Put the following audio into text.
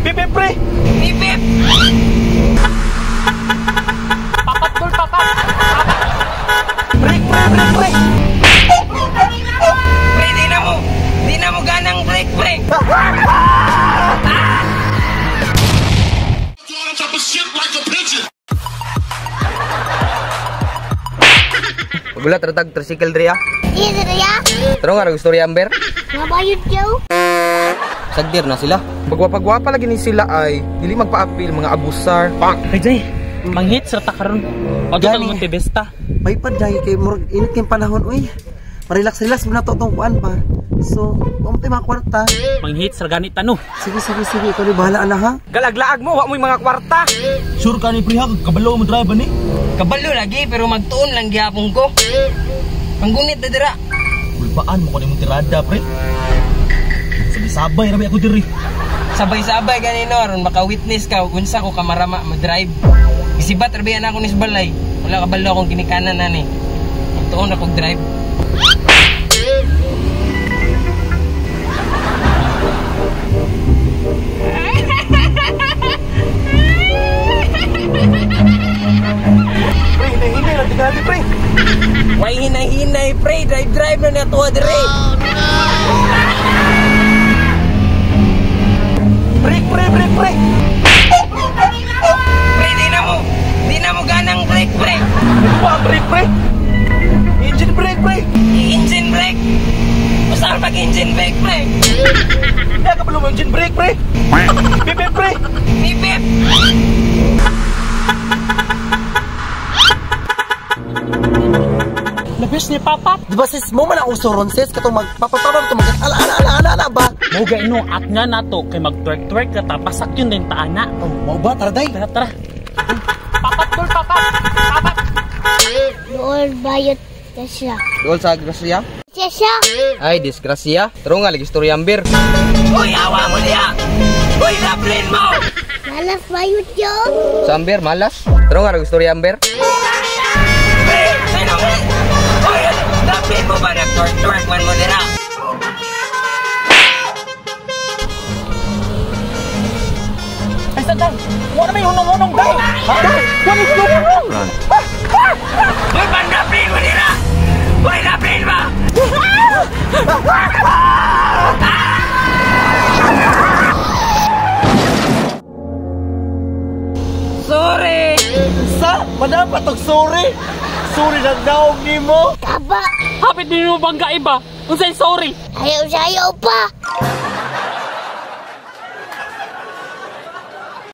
Bip, pre! Bip! Papat, tol, papat! Break, pre, break, pre! Pre, di na mo ganang break, pre! Magulat, ratag, tricycle diri ah. Iya, diri ah. Taro nga, gusto rin amber. Nabayod yaw. Sagdir na sila. Pagwapagwapa lagi ni sila ay dili magpa-appeal mga abusar. Pang! Ay, Jay, manghit sa takaron. Pagkatang Montevesta. May pa, Jay, kay murag init kayong panahon, uy. Marelax-relax mo na to itong kuan pa. So, umtay mga kwarta. Manghit sa ganit ano. Sige, sige, sige. Ikaw ni bahala na ha. Galaglaag mo, wa mo'y mga kwarta. Sure ka ni pre ha, kabalo mo drive ni. Kabalo lagi, pero magtuon lang gihapon ko. Panggunit na dira. Ulpaan mo ko ni mong tirada, pre. Sabay-sabay rabi ako diri. Sabay-sabay ganino aron maka-witness ka unsa ko kamarama mo-drive. Gisibat rabi ana ako ni balay. Wala kabalo akong ginikanan ani. Magtuon ako drive. Pre, hinay-hinay lang tingali, pre. Why hinay-hinay, pre? Drive-drive na niya tuwa dire. Break, pre, break, pre. Pre, di na mo ganang break, pre. Ano ba ang break, pre? Engine brake, pre. Engine brake? Basta pag engine brake, pre. Hindi ka pala mo engine brake, pre. Bip, bip, pre. Bip, bip. Labis ni Papa. Di ba sis mo man ang uso ron sis? Katong magpapapapa itong mag ala ala ala ala ala ba? Mo gaino at nga nato kay mag-twerk-twerk ka tapasak yun din taana. Oh, mau ba? Tara day. Tara tara. Papat tol, papat. Papat. Dool bayot siya. Dool sa grasya? Siya. Ay, disgrasya. Taro nga, lagi story amber. Uy, awa mo niya! Uy, laplin mo! Malas bayot yun. Sa amber, malas. Taro nga, lagi story amber. Uy, laplin mo ba? Nag-twerk-twerk man mo nila. Ay, sandal! Wala may hunong-hunong day! Ha? Wala may hunong-hunong! Uy, panlaplin mo nila! Uy, laplin mo! Sorry! Sa? Madam patog sorry! Sorry na naog ni mo! Taba! Hapit din mo bangga iba! Unsay sorry! Ayaw sayo pa!